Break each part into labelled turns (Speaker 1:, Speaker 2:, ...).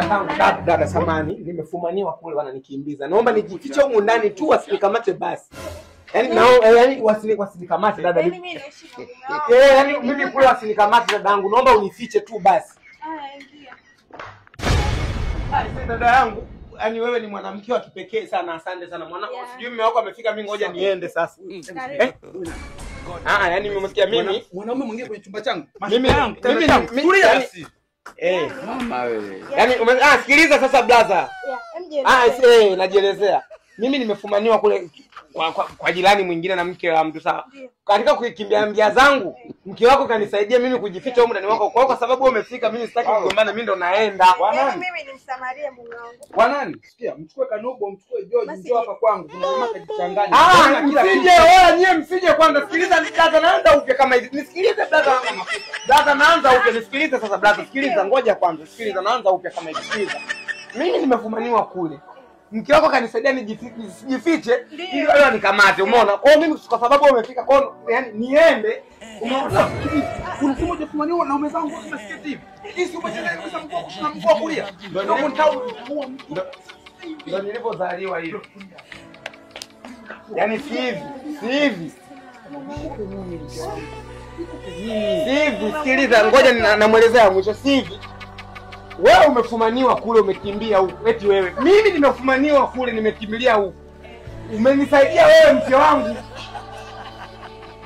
Speaker 1: Kakangu, dada samani, nimefumaniwa kule wananikimbiza. Naomba nijifiche humu ndani tu wasinikamate basi. Yaani yaani wasinikamate dada.
Speaker 2: Yaani mimi naishi na mume wangu.
Speaker 1: Eh, yaani mimi kule wasinikamate dadangu. Naomba unifiche tu basi.
Speaker 2: Ah, ingia.
Speaker 1: Ah, dada yangu, yaani wewe ni mwanamke wa kipekee sana. Asante sana mwanangu. Sijui mume wako amefika, mimi ngoja niende sasa. Eh? Ah, yaani nimemsikia mimi
Speaker 3: mwanaume mwingine kwenye chumba changu.
Speaker 1: Mimi mimi eh,
Speaker 3: mama wewe.
Speaker 1: Yaani sikiliza sasa brother.
Speaker 2: Yeah,
Speaker 1: najielezea. Mimi nimefumaniwa kule kwa jirani mwingine na mke wa mtu sawa. Katika kuikimbia mbia zangu, mke wako kanisaidia mimi kujificha huko ndani wako. Kwa sababu wewe umefika, mimi sitaki kugombana, mimi ndo naenda.
Speaker 2: Yaani mimi ni Msamaria mume wangu.
Speaker 3: Kwa nani? Sikia, mchukue Kanobo, mchukue George, njoo hapa kwangu. Kuna mama kajichanganya.
Speaker 1: Ah, msije wewe nyie msije kwanza. Sikiliza brother, naanza upya kama hivi. Nisikilize brother. Brother naanza upya, nisikilize sasa brother. Sikiliza, ngoja kwanza. Sikiliza, naanza upya kama hivi. Sikiliza. Mimi nimefumaniwa kule. Mke wako kanisaidia nijifiche ili wale nikamate, umeona? Kwa hiyo mimi kwa sababu wewe umefika, kwa hiyo yani niende, umeona?
Speaker 3: Kuna simu hujafumaniwa na umezangu kama sketi hivi. Hii si umecheza kabisa mkoa kushina mkoa kulia. Ndio
Speaker 1: ndio nilipozaliwa hiyo. Yaani si hivi, si hivi. Si hivi, sikiliza, ngoja namuelezea mwisho, si hivi. Wewe umefumaniwa kule umekimbia huku. Eti wewe. Mimi nimefumaniwa kule nimekimbilia huku. Umenisaidia wewe mke wangu.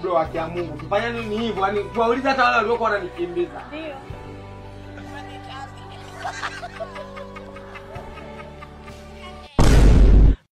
Speaker 1: Bro, haki ya Mungu. Tufanya nini hivyo? Yaani kuwauliza hata wale waliokuwa wananikimbiza.
Speaker 2: Ndio.